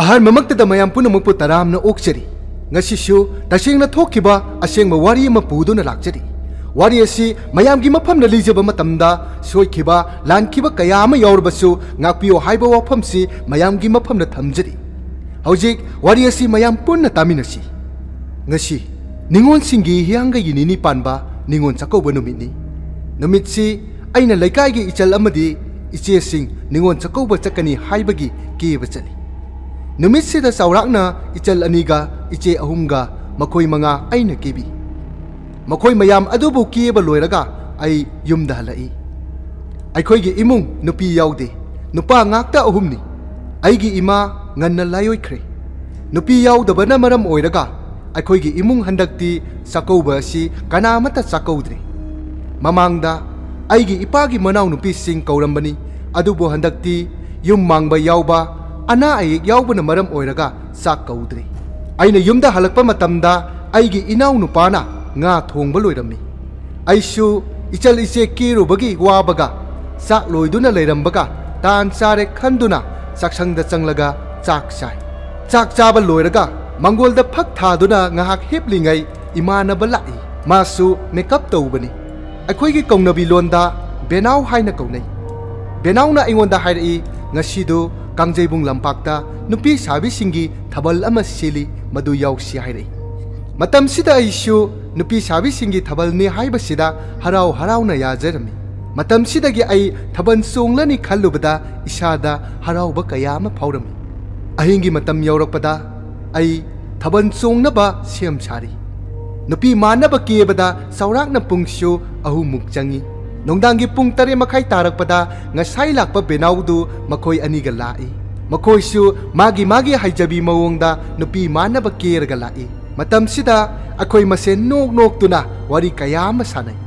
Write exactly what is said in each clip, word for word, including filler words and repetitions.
ꯑꯍꯥꯟꯕꯃꯛꯇꯗ ꯃꯌꯥꯝ ꯄꯨꯝꯅꯃꯛꯄꯨ ꯇꯔꯥꯝꯅ ꯑꯣꯛꯆꯔꯤ꯫ ꯉꯁꯤꯁꯨ ꯇꯁꯦꯡꯅ ꯊꯣꯛꯈꯤꯕ ꯑꯁꯦꯡꯕ ꯋꯥꯔꯤ ꯑꯃ ꯄꯨꯗꯨꯅ ꯂꯥꯛꯆꯔꯤ꯫ ꯋꯥꯔꯤ ꯑꯁꯤ ꯃꯌꯥꯝꯒꯤ ꯃꯐꯝꯗ ꯂꯤꯖꯕ ꯃꯇꯝꯗ ꯁꯣꯏꯈꯤꯕ, ꯂꯥꯟꯈꯤꯕ ꯀꯌꯥ ꯑꯃ ꯌꯥꯎꯔꯕꯁꯨ ꯉꯥꯛꯄꯤꯌꯨ ꯍꯥꯏꯕ ꯋꯥꯐꯝꯁꯤ ꯃꯌꯥꯝꯒꯤ ꯃꯐꯝꯗ ꯊꯝꯖꯔꯤ꯫ ꯍꯧꯖꯤꯛ ꯋꯥꯔꯤ ꯑꯁꯤ ꯃꯌꯥꯝ ꯄꯨꯟꯅ ꯇꯥꯃꯤꯟꯅꯁꯤ꯫ ꯉꯁꯤ ꯅꯤꯉꯣꯜꯁꯤꯡꯒꯤ ꯍꯤꯌꯥꯡꯒꯩꯒꯤ ꯅꯤꯅꯤ ꯄꯥꯟꯕ ꯅꯤꯉꯣꯜ ꯆꯥꯛꯀꯧꯕ ꯅꯨꯃꯤꯠꯅꯤ꯫ ꯅꯨꯃꯤꯠꯁꯤ ꯑꯩꯅ ꯂꯩꯀꯥꯏꯒꯤ ꯏꯆꯜ ꯑꯃꯗꯤ ꯏꯆꯦꯁꯤꯡ ꯅꯤꯉꯣꯜ ꯆꯥꯛꯀꯧꯕ ꯆꯠꯀꯅꯤ ꯍꯥꯏꯕꯒꯤ ꯀꯦꯕ ꯆꯠꯂꯤ꯫ ꯅꯨꯃꯤꯠꯁꯤꯗ ꯆꯥꯎꯔꯥꯛꯅ ꯏꯆꯜ ꯑꯅꯤꯒ ꯏꯆꯦ ꯑꯍꯨꯝꯒ ꯃꯈꯣꯏ ꯃꯉꯥ ꯑꯩꯅ ꯀꯦꯕꯤ꯫ ꯃꯈꯣꯏ ꯃꯌꯥꯝ ꯑꯗꯨꯕꯨ ꯀꯦꯕ ꯂꯣꯏꯔꯒ ꯑꯩ ꯌꯨꯝꯗ ꯍꯜꯂꯛꯏ꯫ ꯑꯩꯈꯣꯏꯒꯤ ꯏꯃꯨꯡ ꯅꯨꯄꯤ ꯌꯥꯎꯗꯦ, ꯅꯨꯄꯥ ꯉꯥꯛꯇ ꯑꯍꯨꯝꯅꯤ꯫ ꯑꯩꯒꯤ ꯏꯃꯥ ꯉꯟꯅ ꯂꯥꯏꯑꯣꯏꯈ꯭ꯔꯦ꯫ ꯅꯨꯄꯤ ꯌꯥꯎꯗꯕꯅ ꯃꯔꯝ ꯑꯣꯏꯔꯒ ꯑꯩꯈꯣꯏꯒꯤ ꯏꯃꯨꯡ ꯍꯟꯗꯛꯇꯤ ꯆꯥꯛꯀꯧꯕ ꯑꯁꯤ ꯀꯅꯥꯃꯠꯇ ꯆꯥꯛꯀꯧꯗ꯭ꯔꯦ꯫ ꯃꯃꯥꯡꯗ ꯑꯩꯒꯤ ꯏꯄꯥꯒꯤ ꯃꯅꯥꯎꯅꯨꯄꯤꯁꯤꯡ ꯀꯧꯔꯝꯕꯅꯤ, ꯑꯗꯨꯕꯨ ꯍꯟꯗꯛꯇꯤ ꯌꯨꯝ ꯃꯥꯡꯕ ꯌꯥꯎꯕ, ꯑꯅꯥ ꯑꯌꯦꯛ ꯌꯥꯎꯕꯅ ꯃꯔꯝ ꯑꯣꯏꯔꯒ ꯆꯥꯛ ꯀꯧꯗ꯭ꯔꯦ꯫ ꯑꯩꯅ ꯌꯨꯝꯗ ꯍꯜꯂꯛꯄ ꯃꯇꯝꯗ ꯑꯩꯒꯤ ꯏꯅꯥꯎꯅꯨꯄꯥꯅ ꯉꯥ ꯊꯣꯡꯕ ꯂꯣꯏꯔꯝꯃꯤ꯫ ꯑꯩꯁꯨ ꯏꯆꯜ ꯏꯆꯦ ꯀꯦꯔꯨꯕꯒꯤ ꯋꯥꯕꯒ ꯆꯥꯛ ꯂꯣꯏꯗꯨꯅ ꯂꯩꯔꯝꯕꯒ ꯇꯥꯟ ꯆꯥꯔꯦ ꯈꯟꯗꯨꯅ ꯆꯥꯛꯁꯪꯗ ꯆꯪꯂꯒ ꯆꯥꯛ ꯆꯥꯏ꯫ ꯆꯥꯛ ꯆꯥꯕ ꯂꯣꯏꯔꯒ ꯃꯪꯒꯣꯜꯗ ꯐꯛ ꯊꯥꯗꯨꯅ ꯉꯥꯏꯍꯥꯛ ꯍꯤꯞꯂꯤꯉꯩ ꯏꯃꯥꯟꯅꯕ ꯂꯥꯛꯏ꯫ ꯃꯥꯁꯨ ꯃꯦꯀꯞ ꯇꯧꯕꯅꯤ꯫ ꯑꯩꯈꯣꯏꯒꯤ ꯀꯧꯅꯕꯤ ꯂꯣꯟꯗ ꯕꯦꯅꯥꯎ ꯍꯥꯏꯅ ꯀꯧꯅꯩ꯫ ꯕꯦꯅꯥꯎꯅ ꯑꯩꯉꯣꯟꯗ ꯍꯥꯏꯔꯛꯏ, "ꯉꯁꯤꯗꯨ ꯀꯥꯡꯖꯩꯕꯨꯡ ꯂꯝꯄꯥꯛꯇ ꯅꯨꯄꯤ ꯁꯥꯕꯤꯁꯤꯡꯒꯤ ꯊꯥꯕꯜ ꯑꯃ ꯁꯤꯜꯂꯤ, ꯃꯗꯨ ꯌꯥꯎꯁꯤ" ꯍꯥꯏꯔꯛꯏ꯫ ꯃꯇꯝꯁꯤꯗ ꯑꯩꯁꯨ ꯅꯨꯄꯤ ꯁꯥꯕꯤꯁꯤꯡꯒꯤ ꯊꯥꯕꯜꯅꯤ ꯍꯥꯏꯕꯁꯤꯗ ꯍꯔꯥꯎ ꯍꯔꯥꯎꯅ ꯌꯥꯖꯔꯝꯃꯤ꯫ ꯃꯇꯝꯁꯤꯗꯒꯤ ꯑꯩ ꯊꯥꯕꯜ ꯆꯣꯡꯂꯅꯤ ꯈꯜꯂꯨꯕꯗ ꯏꯁꯥꯗ ꯍꯔꯥꯎꯕ ꯀꯌꯥ ꯑꯃ ꯐꯥꯎꯔꯝꯃꯤ꯫ ꯑꯍꯤꯡꯒꯤ ꯃꯇꯝ ꯌꯧꯔꯛꯄꯗ ꯑꯩ ꯊꯥꯕꯜ ꯆꯣꯡꯅꯕ ꯁꯦꯝ ꯁꯥꯔꯤ꯫ ꯅꯨꯄꯤ ꯃꯥꯟꯅꯕ ꯀꯦꯕꯗ ꯆꯥꯎꯔꯥꯛꯅ ꯄꯨꯡꯁꯨ ꯑꯍꯨꯝꯃꯨꯛ ꯆꯪꯏ꯫ ꯅꯨꯡꯗꯥꯡꯒꯤ ꯄꯨꯡ ꯇꯔꯦꯠ ꯃꯈꯥꯏ ꯇꯥꯔꯛꯄꯗ ꯉꯁꯥꯏ ꯂꯥꯛꯄ ꯕꯦꯅꯥꯎꯗꯨ ꯃꯈꯣꯏ ꯑꯅꯤꯒ ꯂꯥꯛꯏ꯫ ꯃꯈꯣꯏꯁꯨ ꯃꯥꯒꯤ ꯃꯥꯒꯤ ꯍꯩꯖꯕꯤ ꯃꯑꯣꯡꯗ ꯅꯨꯄꯤ ꯃꯥꯟꯅꯕ ꯀꯦꯔꯒ ꯂꯥꯛꯏ꯫ ꯃꯇꯝꯁꯤꯗ ꯑꯩꯈꯣꯏ ꯃꯁꯦꯟ ꯅꯣꯛ ꯅꯣꯛꯇꯨꯅ ꯋꯥꯔꯤ ꯀꯌꯥ ꯑꯃ ꯁꯥꯟꯅꯩ꯫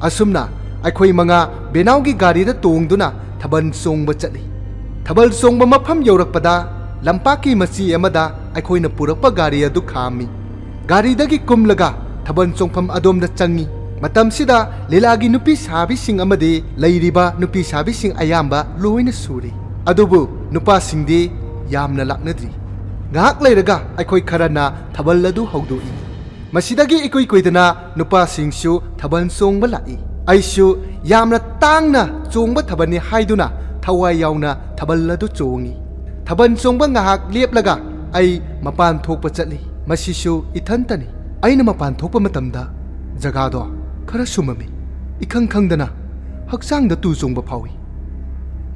ꯑꯁꯨꯝꯅ ꯑꯩꯈꯣꯏ ꯃꯉꯥ ꯕꯦꯅꯥꯎꯒꯤ ꯒꯥꯔꯤꯗ ꯇꯣꯡꯗꯨꯅ ꯊꯥꯕꯜ ꯆꯣꯡꯕ ꯆꯠꯂꯤ꯫ ꯊꯥꯕꯜ ꯆꯣꯡꯕ ꯃꯐꯝ ꯌꯧꯔꯛꯄꯗ ꯂꯝꯄꯥꯛꯀꯤ ꯃꯆꯤ ꯑꯃꯗ ꯑꯩꯈꯣꯏꯅ ꯄꯨꯔꯛꯄ ꯒꯥꯔꯤ ꯑꯗꯨ ꯈꯥꯝꯃꯤ꯫ ꯒꯥꯔꯤꯗꯒꯤ ꯀꯨꯝꯂꯒ ꯊꯥꯕꯜ ꯆꯣꯡꯐꯝ ꯑꯗꯣꯝꯗ ꯆꯪꯉꯤ꯫ ꯃꯇꯝꯁꯤꯗ ꯂꯤꯂꯥꯒꯤ ꯅꯨꯄꯤ ꯁꯥꯕꯤꯁꯤꯡ ꯑꯃꯗꯤ ꯂꯩꯔꯤꯕ ꯅꯨꯄꯤ ꯁꯥꯕꯤꯁꯤꯡ ꯑꯌꯥꯝꯕ ꯂꯣꯏꯅ ꯁꯨꯔꯦ꯫ ꯑꯗꯨꯕꯨ ꯅꯨꯄꯥꯁꯤꯡꯗꯤ ꯌꯥꯝꯅ ꯂꯥꯛꯅꯗ꯭ꯔꯤ꯫ ꯉꯥꯏꯍꯥꯛ ꯂꯩꯔꯒ ꯑꯩꯈꯣꯏ ꯈꯔꯅ ꯊꯥꯕꯜ ꯑꯗꯨ ꯍꯧꯗꯣꯛꯏ꯫ ꯃꯁꯤꯗꯒꯤ ꯏꯀꯨꯏ ꯀꯨꯏꯗꯅ ꯅꯨꯄꯥꯁꯤꯡꯁꯨ ꯊꯥꯕꯜ ꯆꯣꯡꯕ ꯂꯥꯛꯏ꯫ ꯑꯩꯁꯨ ꯌꯥꯝꯅ ꯇꯥꯡꯅ ꯆꯣꯡꯕ ꯊꯥꯕꯜꯅꯤ ꯍꯥꯏꯗꯨꯅ ꯊꯋꯥꯏ ꯌꯥꯎꯅ ꯊꯥꯕꯜ ꯑꯗꯨ ꯆꯣꯡꯏ꯫ ꯊꯥꯕꯜ ꯆꯣꯡꯕ ꯉꯥꯏꯍꯥꯛ ꯂꯦꯞꯂꯒ ꯑꯩ ꯃꯄꯥꯟ ꯊꯣꯛꯄ ꯆꯠꯂꯤ꯫ ꯃꯁꯤꯁꯨ ꯏꯊꯟꯇꯅꯤ꯫ ꯑꯩꯅ ꯃꯄꯥꯟ ꯊꯣꯛꯄ ꯃꯇꯝꯗ ꯖꯒꯥꯗꯣ ꯈꯔ ꯁꯨꯝꯃꯝꯃꯤ꯫ ꯏꯈꯪ ꯈꯪꯗꯅ ꯍꯛꯆꯥꯡꯗ ꯇꯨ ꯆꯣꯡꯕ ꯐꯥꯎꯏ꯫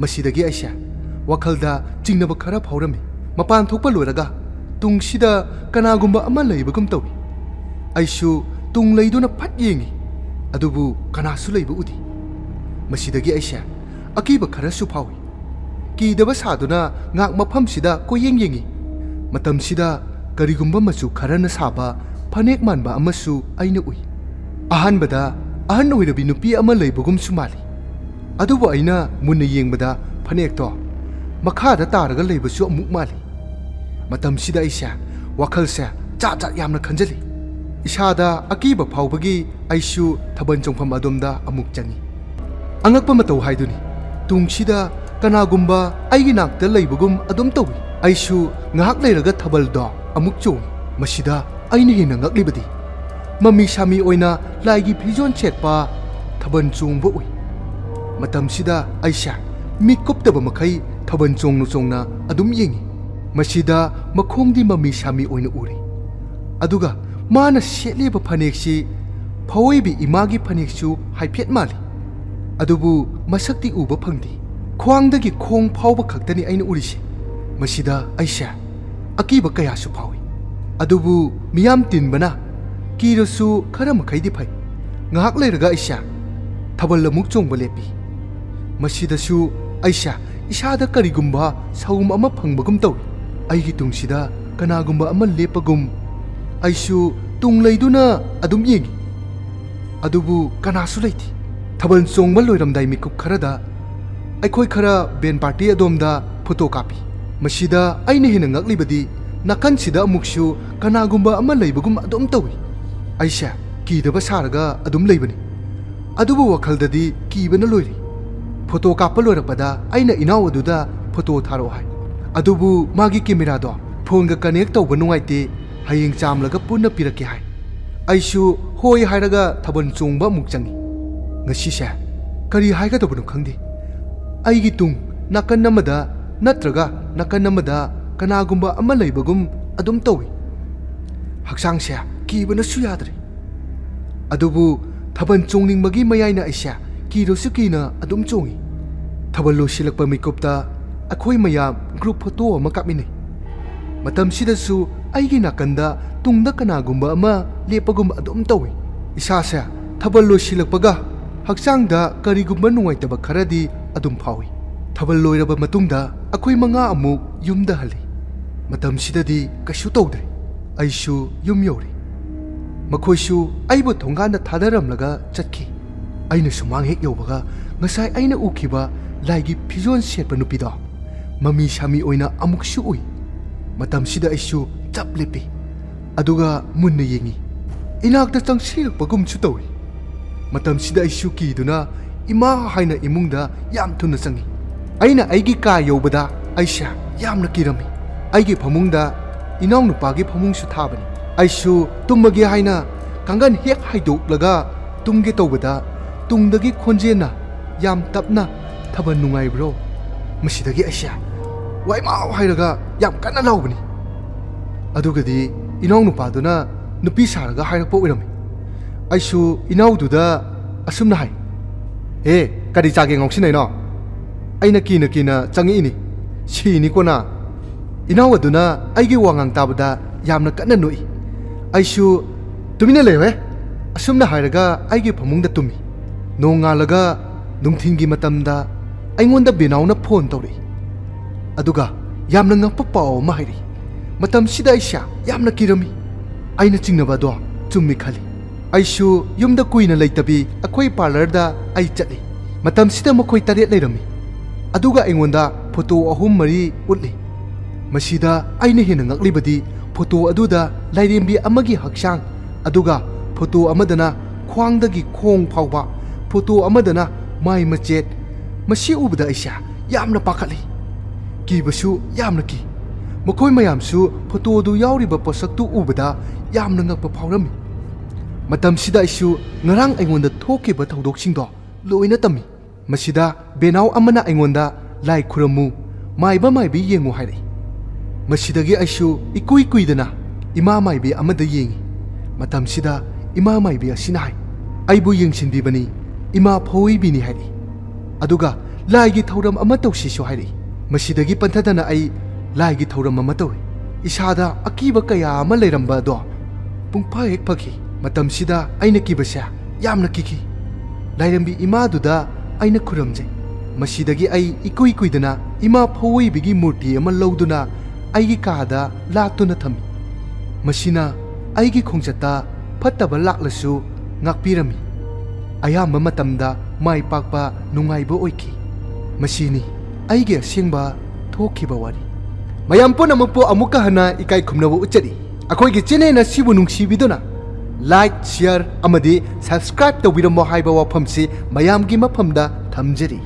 ꯃꯁꯤꯗꯒꯤ ꯑꯩꯁꯦ ꯋꯥꯈꯜꯗ ꯆꯤꯡꯅꯕ ꯈꯔ ꯐꯥꯎꯔꯝꯃꯤ꯫ ꯃꯄꯥꯟ ꯊꯣꯛꯄ ꯂꯣꯏꯔꯒ ꯇꯨꯡꯁꯤꯗ ꯀꯅꯥꯒꯨꯝꯕ ꯑꯃ ꯂꯩꯕꯒꯨꯝ ꯇꯧꯏ꯫ ꯑꯩꯁꯨ ꯇꯨꯡ ꯂꯩꯗꯨꯅ ꯐꯠ ꯌꯦꯡꯏ, ꯑꯗꯨꯕꯨ ꯀꯅꯥꯁꯨ ꯂꯩꯕ ꯎꯗꯦ꯫ ꯃꯁꯤꯗꯒꯤ ꯑꯩꯁꯦ ꯑꯀꯤꯕ ꯈꯔꯁꯨ ꯐꯥꯎꯏ꯫ ꯀꯤꯗꯕ ꯁꯥꯗꯨꯅ ꯉꯥꯛ ꯃꯐꯝꯁꯤꯗ ꯀꯣꯏꯌꯦꯡ ꯌꯦꯡꯏ꯫ ꯃꯇꯝꯁꯤꯗ ꯀꯔꯤꯒꯨꯝꯕ ꯃꯆꯨ ꯈꯔꯅ ꯁꯥꯕ ꯐꯅꯦꯛ ꯃꯥꯟꯕ ꯑꯃꯁꯨ ꯑꯩꯅ ꯎꯏ꯫ ꯑꯍꯥꯟꯕꯗ ꯑꯍꯟ ꯑꯣꯏꯔꯕꯤ ꯅꯨꯄꯤ ꯑꯃ ꯂꯩꯕꯒꯨꯝꯁꯨ ꯃꯥꯜꯂꯤ꯫ ꯑꯗꯨꯕꯨ ꯑꯩꯅ ꯃꯨꯟꯅ ꯌꯦꯡꯕꯗ ꯐꯅꯦꯛꯇꯣ ꯃꯈꯥꯗ ꯇꯥꯔꯒ ꯂꯩꯕꯁꯨ ꯑꯃꯨꯛ ꯃꯥꯜꯂꯤ꯫ ꯃꯇꯝꯁꯤꯗ ꯑꯩꯁꯦ ꯋꯥꯈꯜꯁꯦ ꯖꯥꯠ ꯖꯥꯠ ꯌꯥꯝꯅ ꯈꯟꯖꯜꯂꯤ꯫ ꯏꯁꯥꯗ ꯑꯀꯤꯕ ꯐꯥꯎꯕꯒꯤ ꯑꯩꯁꯨ ꯊꯥꯕꯜ ꯆꯣꯡꯐꯝ ꯑꯗꯣꯝꯗ ꯑꯃꯨꯛ ꯆꯪꯏ꯫ ꯑꯉꯛꯄ ꯃꯇꯧ ꯍꯥꯏꯗꯨꯅꯤ, ꯇꯨꯡꯁꯤꯗ ꯀꯅꯥꯒꯨꯝꯕ ꯑꯩꯒꯤ ꯅꯥꯛꯇ ꯂꯩꯕꯒꯨꯝ ꯑꯗꯨꯝ ꯇꯧꯏ꯫ ꯑꯩꯁꯨ ꯉꯥꯏꯍꯥꯛ ꯂꯩꯔꯒ ꯊꯥꯕꯜꯗꯣ ꯑꯃꯨꯛ ꯆꯣꯡꯏ꯫ ꯃꯁꯤꯗ ꯑꯩꯅ ꯍꯦꯟꯅ ꯉꯛꯂꯤꯕꯗꯤ ꯃꯃꯤ ꯁꯥꯃꯤ ꯑꯣꯏꯅ ꯂꯥꯏꯒꯤ ꯐꯤꯖꯣꯜ ꯁꯦꯠꯄ ꯊꯥꯕꯜ ꯆꯣꯡꯕ ꯎꯏ꯫ ꯃꯇꯝꯁꯤꯗ ꯑꯩꯁꯦ ꯃꯤꯠ ꯀꯨꯞꯇꯕ ꯃꯈꯩ ꯊꯥꯕꯜ ꯆꯣꯡꯅ ꯆꯣꯡꯅ ꯑꯗꯨꯝ ꯌꯦꯡꯏ꯫ ꯃꯁꯤꯗ ꯃꯈꯣꯡꯗꯤ ꯃꯃꯤ ꯁꯥꯃꯤ ꯑꯣꯏꯅ ꯎꯔꯤ꯫ ꯑꯗꯨꯒ ꯃꯥꯅ ꯁꯦꯠꯂꯤꯕ ꯐꯅꯦꯛꯁꯤ ꯐꯥꯑꯣꯏꯕꯤ ꯏꯃꯥꯒꯤ ꯐꯅꯦꯛꯁꯨ ꯍꯥꯏꯐꯦꯠ ꯃꯥꯜꯂꯤ꯫ ꯑꯗꯨꯕꯨ ꯃꯁꯛꯇꯤ ꯎꯕ ꯐꯪꯗꯦ꯫ ꯈ꯭ꯋꯥꯡꯗꯒꯤ ꯈꯣꯡ ꯐꯥꯎꯕ ꯈꯛꯇꯅꯤ ꯑꯩꯅ ꯎꯔꯤꯁꯦ꯫ ꯃꯁꯤꯗ ꯑꯩꯁꯦ ꯑꯀꯤꯕ ꯀꯌꯥꯁꯨ ꯐꯥꯎꯏ꯫ ꯑꯗꯨꯕꯨ ꯃꯤꯌꯥꯝ ꯇꯤꯟꯕꯅ ꯀꯤꯔꯁꯨ ꯈꯔ ꯃꯈꯩꯗꯤ ꯐꯩ꯫ ꯉꯥꯏꯍꯥꯛ ꯂꯩꯔꯒ ꯑꯩꯁꯦ ꯊꯥꯕꯜ ꯑꯃꯨꯛ ꯆꯣꯡꯕ ꯂꯦꯞꯄꯤ꯫ ꯃꯁꯤꯗꯁꯨ ꯑꯩꯁꯦ ꯏꯁꯥꯗ ꯀꯔꯤꯒꯨꯝꯕ ꯁꯥꯎꯝ ꯑꯃ ꯐꯪꯕꯒꯨꯝ ꯇꯧꯏ꯫ ꯑꯩꯒꯤ ꯇꯨꯡꯁꯤꯗ ꯀꯅꯥꯒꯨꯝꯕ ꯑꯃ ꯂꯦꯞꯄꯒꯨꯝ꯫ ꯑꯩꯁꯨ ꯇꯨꯡ ꯂꯩꯗꯨꯅ ꯑꯗꯨꯝ ꯌꯦꯡꯏ꯫ ꯑꯗꯨꯕꯨ ꯀꯅꯥꯁꯨ ꯂꯩꯇꯦ꯫ ꯊꯥꯕꯜ ꯆꯣꯡꯕ ꯂꯣꯏꯔꯝꯗꯥꯏ ꯃꯤꯀꯨꯞ ꯈꯔꯗ ꯑꯩꯈꯣꯏ ꯈꯔ ꯕꯦꯟ ꯄꯥꯔꯇꯤ ꯑꯗꯣꯝꯗ ꯐꯣꯇꯣ ꯀꯥꯞꯄꯤ꯫ ꯃꯁꯤꯗ ꯑꯩꯅ ꯍꯦꯟꯅ ꯉꯛꯂꯤꯕꯗꯤ ꯅꯥꯀꯟꯁꯤꯗ ꯑꯃꯨꯛꯁꯨ ꯀꯅꯥꯒꯨꯝꯕ ꯑꯃ ꯂꯩꯕꯒꯨꯝ ꯑꯗꯨꯝ ꯇꯧꯏ꯫ ꯑꯩꯁꯦ ꯀꯤꯗꯕ ꯁꯥꯔꯒ ꯑꯗꯨꯝ ꯂꯩꯕꯅꯤ꯫ ꯑꯗꯨꯕꯨ ꯋꯥꯈꯜꯗꯗꯤ ꯀꯤꯕꯅ ꯂꯣꯏꯔꯤ꯫ ꯐꯣꯇꯣ ꯀꯥꯞꯄ ꯂꯣꯏꯔꯛꯄꯗ ꯑꯩꯅ ꯏꯅꯥꯎ ꯑꯗꯨꯗ ꯐꯣꯇꯣ ꯊꯥꯔꯛꯑꯣ ꯍꯥꯏ꯫ ꯑꯗꯨꯕꯨ ꯃꯥꯒꯤ ꯀꯦꯃꯦꯔꯥꯗꯣ ꯐꯣꯟꯒ ꯀꯅꯦꯛ ꯇꯧꯕ ꯅꯨꯡꯉꯥꯏꯇꯦ, ꯍꯌꯦꯡ ꯆꯥꯝꯂꯒ ꯄꯨꯟꯅ ꯄꯤꯔꯛꯀꯦ ꯍꯥꯏ꯫ ꯑꯩꯁꯨ ꯍꯣꯏ ꯍꯥꯏꯔꯒ ꯊꯥꯕꯜ ꯆꯣꯡꯕ ꯑꯃꯨꯛ ꯆꯪꯉꯤ꯫ ꯉꯁꯤꯁꯦ ꯀꯔꯤ ꯍꯥꯏꯒꯗꯕꯅꯣ ꯈꯪꯗꯦ꯫ ꯑꯩꯒꯤ ꯇꯨꯡ ꯅꯥꯀꯟ ꯑꯃꯗ ꯅꯠꯇ꯭ꯔꯒ ꯅꯥꯀꯟ ꯑꯃꯗ ꯀꯅꯥꯒꯨꯝꯕ ꯑꯃ ꯂꯩꯕꯒꯨꯝ ꯑꯗꯨꯝ ꯇꯧꯏ꯫ ꯍꯛꯆꯥꯡꯁꯦ ꯀꯤꯕꯅꯁꯨ ꯌꯥꯗ꯭ꯔꯦ꯫ ꯑꯗꯨꯕꯨ ꯊꯥꯕꯜ ꯆꯣꯡꯅꯤꯡꯕꯒꯤ ꯃꯌꯥꯏꯅ ꯑꯩꯁꯦ ꯀꯤꯔꯁꯨ ꯀꯤꯅ ꯑꯗꯨꯝ ꯆꯣꯡꯏ꯫ ꯊꯥꯕꯜ ꯂꯣꯏꯁꯤꯜꯂꯛꯄ ꯃꯤꯀꯨꯞꯇ ꯑꯩꯈꯣꯏ ꯃꯌꯥꯝ ꯒ꯭ꯔꯨꯞ ꯐꯣꯇꯣ ꯑꯃ ꯀꯥꯞꯃꯤꯟꯅꯩ꯫ ꯃꯇꯝꯁꯤꯗꯁꯨ ꯑꯩꯒꯤ ꯅꯥꯀꯟꯗ ꯇꯨꯡꯗ ꯀꯅꯥꯒꯨꯝꯕ ꯑꯃ ꯂꯦꯞꯄꯒꯨꯝ ꯑꯗꯨꯝ ꯇꯧꯏ꯫ ꯏꯁꯥꯁꯦ ꯊꯥꯕꯜ ꯂꯣꯏꯁꯤꯜꯂꯛꯄꯒ ꯍꯛꯆꯥꯡꯗ ꯀꯔꯤꯒꯨꯝꯕ ꯅꯨꯡꯉꯥꯏꯇꯕ ꯈꯔꯗꯤ ꯑꯗꯨꯝ ꯐꯥꯎꯏ꯫ ꯊꯥꯕꯜ ꯂꯣꯏꯔꯕ ꯃꯇꯨꯡꯗ ꯑꯩꯈꯣꯏ ꯃꯉꯥ ꯑꯃꯨꯛ ꯌꯨꯝꯗ ꯍꯜꯂꯤ꯫ ꯃꯇꯝꯁꯤꯗꯗꯤ ꯀꯩꯁꯨ ꯇꯧꯗ꯭ꯔꯦ꯫ ꯑꯩꯁꯨ ꯌꯨꯝ ꯌꯧꯔꯦ꯫ ꯃꯈꯣꯏꯁꯨ ꯑꯩꯕꯨ ꯊꯣꯡꯒꯥꯟꯗ ꯊꯥꯗꯔꯝꯂꯒ ꯆꯠꯈꯤ꯫ ꯑꯩꯅ ꯁꯨꯃꯥꯡ ꯍꯦꯛ ꯌꯧꯕꯒ ꯉꯁꯥꯏ ꯑꯩꯅ ꯎꯈꯤꯕ ꯂꯥꯏꯒꯤ ꯐꯤꯖꯣꯜ ꯁꯦꯠꯄ ꯅꯨꯄꯤꯗꯣ ꯃꯃꯤ ꯁꯥꯃꯤ ꯑꯣꯏꯅ ꯑꯃꯨꯛꯁꯨ ꯎꯏ꯫ ꯃꯇꯝꯁꯤꯗ ꯑꯩꯁꯨ ꯆꯞ ꯂꯦꯞꯄꯤ꯫ ꯑꯗꯨꯒ ꯃꯨꯟꯅ ꯌꯦꯡꯉꯤ꯫ ꯏꯅꯥꯛꯇ ꯆꯪꯁꯤꯜꯂꯛꯄꯒꯨꯝꯁꯨ ꯇꯧꯏ꯫ ꯃꯇꯝꯁꯤꯗ ꯑꯩꯁꯨ ꯀꯤꯗꯨꯅ "ꯏꯃꯥ" ꯍꯥꯏꯅ ꯏꯃꯨꯡꯗ ꯌꯥꯝ ꯊꯨꯅ ꯆꯪꯉꯤ꯫ ꯑꯩꯅ ꯑꯩꯒꯤ ꯀꯥ ꯌꯧꯕꯗ ꯑꯩꯁꯦ ꯌꯥꯝꯅ ꯀꯤꯔꯝꯃꯤ꯫ ꯑꯩꯒꯤ ꯐꯃꯨꯡꯗ ꯏꯅꯥꯎꯅꯨꯄꯥꯒꯤ ꯐꯃꯨꯡꯁꯨ ꯊꯥꯕꯅꯤ꯫ ꯑꯩꯁꯨ ꯇꯨꯝꯃꯒꯦ ꯍꯥꯏꯅ ꯀꯥꯡꯒꯟ ꯍꯦꯛ ꯍꯥꯏꯗꯣꯛꯂꯒ ꯇꯨꯝꯒꯦ ꯇꯧꯕꯗ ꯇꯨꯡꯗꯒꯤ ꯈꯣꯟꯖꯦꯜꯅ ꯌꯥꯝ ꯇꯞꯅ "ꯊꯥꯕꯜ ꯅꯨꯡꯉꯥꯏꯕ꯭ꯔꯣ?" ꯃꯁꯤꯗꯒꯤ ꯑꯩꯁꯦ ꯋꯥꯏꯃꯥꯎ ꯍꯥꯏꯔꯒ ꯌꯥꯝ ꯀꯟꯅ ꯂꯥꯎꯕꯅꯤ꯫ ꯑꯗꯨꯒꯗꯤ ꯏꯅꯥꯎꯅꯨꯄꯥꯗꯨꯅ ꯅꯨꯄꯤ ꯁꯥꯔꯒ ꯍꯥꯏꯔꯛꯄ ꯑꯣꯏꯔꯝꯃꯤ꯫ ꯑꯩꯁꯨ ꯏꯅꯥꯎꯗꯨꯗ ꯑꯁꯨꯝꯅ ꯍꯥꯏ, "ꯑꯦ, ꯀꯔꯤ ꯆꯥꯒꯦ ꯉꯥꯎꯁꯤꯟꯅꯩꯅꯣ? ꯑꯩꯅ ꯀꯤꯅ ꯀꯤꯅ ꯆꯪꯉꯛꯏꯅꯤ, ꯁꯤꯅꯤꯀꯣ ꯅꯥ!" ꯏꯅꯥꯎ ꯑꯗꯨꯅ ꯑꯩꯒꯤ ꯋꯥꯉꯥꯡ ꯇꯥꯕꯗ ꯌꯥꯝꯅ ꯀꯟꯅ ꯅꯣꯛꯏ꯫ ꯑꯩꯁꯨ "ꯇꯨꯃꯤꯟꯅ ꯂꯩꯌꯨꯍꯦ!" ꯑꯁꯨꯝꯅ ꯍꯥꯏꯔꯒ ꯑꯩꯒꯤ ꯐꯃꯨꯡꯗ ꯇꯨꯝꯃꯤ꯫ ꯅꯣꯡꯉꯥꯜꯂꯒ ꯅꯨꯡꯊꯤꯟꯒꯤ ꯃꯇꯝꯗ ꯑꯩꯉꯣꯟꯗ ꯕꯦꯅꯥꯎꯅ ꯐꯣꯟ ꯇꯧꯔꯛꯏ꯫ ꯑꯗꯨꯒ ꯌꯥꯝꯅ ꯉꯛꯄ ꯄꯥꯎ ꯑꯃ ꯍꯥꯏꯔꯛꯏ꯫ ꯃꯇꯝꯁꯤꯗ ꯑꯩꯁꯦ ꯌꯥꯝꯅ ꯀꯤꯔꯝꯃꯤ꯫ ꯑꯩꯅ ꯆꯤꯡꯅꯕ ꯑꯗꯣ ꯆꯨꯝꯃꯤ ꯈꯜꯂꯤ꯫ ꯑꯩꯁꯨ ꯌꯨꯝꯗ ꯀꯨꯏꯅ ꯂꯩꯇꯕꯤ ꯑꯩꯈꯣꯏ ꯄꯥꯔꯂꯔꯗ ꯑꯩ ꯆꯠꯂꯤ꯫ ꯃꯇꯝꯁꯤꯗ ꯃꯈꯣꯏ ꯇꯔꯦꯠ ꯂꯩꯔꯝꯃꯤ꯫ ꯑꯗꯨꯒ ꯑꯩꯉꯣꯟꯗ ꯐꯣꯇꯣ ꯑꯍꯨꯝ ꯃꯔꯤ ꯎꯠꯂꯤ꯫ ꯃꯁꯤꯗ ꯑꯩꯅ ꯍꯦꯟꯅ ꯉꯛꯂꯤꯕꯗꯤ ꯐꯣꯇꯣ ꯑꯗꯨꯗ ꯂꯥꯏꯔꯦꯝꯕꯤ ꯑꯃꯒꯤ ꯍꯛꯆꯥꯡ, ꯑꯗꯨꯒ ꯐꯣꯇꯣ ꯑꯃꯗꯅ ꯈ꯭ꯋꯥꯡꯗꯒꯤ ꯈꯣꯡ ꯐꯥꯎꯕ, ꯐꯣꯇꯣ ꯑꯃꯗꯅ ꯃꯥꯏ ꯃꯆꯦꯠ꯫ ꯃꯁꯤ ꯎꯕꯗ ꯑꯩꯁꯦ ꯌꯥꯝꯅ ꯄꯥꯈꯠꯂꯤ꯫ ꯀꯤꯕꯁꯨ ꯌꯥꯝꯅ ꯀꯤ꯫ ꯃꯈꯣꯏ ꯃꯌꯥꯝꯁꯨ ꯐꯣꯇꯣꯗꯨ ꯌꯥꯎꯔꯤꯕ ꯄꯣꯠꯁꯛꯇꯨ ꯎꯕꯗ ꯌꯥꯝꯅ ꯉꯛꯄ ꯐꯥꯎꯔꯝꯃꯤ꯫ ꯃꯇꯝꯁꯤꯗ ꯑꯩꯁꯨ ꯉꯔꯥꯡ ꯑꯩꯉꯣꯟꯗ ꯊꯣꯛꯈꯤꯕ ꯊꯧꯗꯣꯛꯁꯤꯡꯗꯣ ꯂꯣꯏꯅ ꯇꯝꯃꯤ꯫ ꯃꯁꯤꯗ ꯕꯦꯅꯥꯎ ꯑꯃꯅ ꯑꯩꯉꯣꯟꯗ "ꯂꯥꯏ ꯈꯨꯔꯝꯃꯨ, ꯃꯥꯏꯕ ꯃꯥꯏꯕꯤ ꯌꯦꯡꯉꯨ" ꯍꯥꯏꯔꯛꯏ꯫ ꯃꯁꯤꯗꯒꯤ ꯑꯩꯁꯨ ꯏꯀꯨꯏ ꯀꯨꯏꯗꯅ ꯏꯃꯥ ꯃꯥꯏꯕꯤ ꯑꯃꯗ ꯌꯦꯡꯉꯤ꯫ ꯃꯇꯝꯁꯤꯗ ꯏꯃꯥ ꯃꯥꯏꯕꯤ ꯑꯁꯤꯅ ꯍꯥꯏ, "ꯑꯩꯕꯨ ꯌꯦꯡꯁꯤꯟꯕꯤꯕꯅꯤ, ꯏꯃꯥ ꯐꯧꯏꯕꯤꯅꯤ" ꯍꯥꯏꯔꯛꯏ꯫ ꯑꯗꯨꯒ "ꯂꯥꯏꯒꯤ ꯊꯧꯔꯝ ꯑꯃ ꯇꯧꯁꯤꯁꯨ" ꯍꯥꯏꯔꯛꯏ꯫ ꯃꯁꯤꯗꯒꯤ ꯄꯟꯊꯗꯅ ꯑꯩ ꯂꯥꯏꯒꯤ ꯊꯧꯔꯝ ꯑꯃ ꯇꯧꯏ꯫ ꯏꯁꯥꯗ ꯑꯀꯤꯕ ꯀꯌꯥ ꯑꯃ ꯂꯩꯔꯝꯕ ꯑꯗꯣ ꯄꯨꯡꯐ ꯍꯦꯛ ꯐꯈꯤ꯫ ꯃꯇꯝꯁꯤꯗ ꯑꯩꯅ ꯀꯤꯕꯁꯦ ꯌꯥꯝꯅ ꯀꯤꯈꯤ꯫ ꯂꯥꯏꯔꯦꯝꯕꯤ ꯏꯃꯥꯗꯨꯗ ꯑꯩꯅ ꯈꯨꯔꯨꯝꯖꯩ꯫ ꯃꯁꯤꯗꯒꯤ ꯑꯩ ꯏꯀꯨꯏ ꯀꯨꯏꯗꯅ ꯏꯃꯥ ꯐꯧꯏꯕꯤꯒꯤ ꯃꯨꯔꯇꯤ ꯑꯃ ꯂꯧꯗꯨꯅ ꯑꯩꯒꯤ ꯀꯥꯗ ꯂꯥꯠꯇꯨꯅ ꯊꯝꯃꯤ꯫ ꯃꯁꯤꯅ ꯑꯩꯒꯤ ꯈꯣꯡꯆꯠꯇ ꯐꯠꯇꯕ ꯂꯥꯛꯂꯁꯨ ꯉꯥꯛꯄꯤꯔꯝꯃꯤ꯫ ꯑꯌꯥꯝꯕ ꯃꯇꯝꯗ ꯃꯥꯏ ꯄꯥꯛꯄ, ꯅꯨꯡꯉꯥꯏꯕ ꯑꯣꯏꯈꯤ꯫ ꯃꯁꯤꯅꯤ ꯑꯩꯒꯤ ꯑꯁꯦꯡꯕ ꯊꯣꯛꯈꯤꯕ ꯋꯥꯔꯤ꯫ ꯃꯌꯥꯝ ꯄꯨꯝꯅꯃꯛꯄꯨ ꯑꯃꯨꯛꯀ ꯍꯟꯅ ꯏꯀꯥꯏ ꯈꯨꯝꯅꯕ ꯎꯠꯆꯔꯤ꯫ ꯑꯩꯈꯣꯏꯒꯤ channel ꯑꯁꯤꯕꯨ ꯅꯨꯡꯁꯤꯕꯤꯗꯨꯅ like, share ꯑꯃꯗꯤ subscribe ꯇꯧꯕꯤꯔꯝꯃꯣ ꯍꯥꯏꯕ ꯋꯥꯐꯝꯁꯤ ꯃꯌꯥꯝꯒꯤ ꯃꯐꯝꯗ ꯊꯝꯖꯔꯤ꯫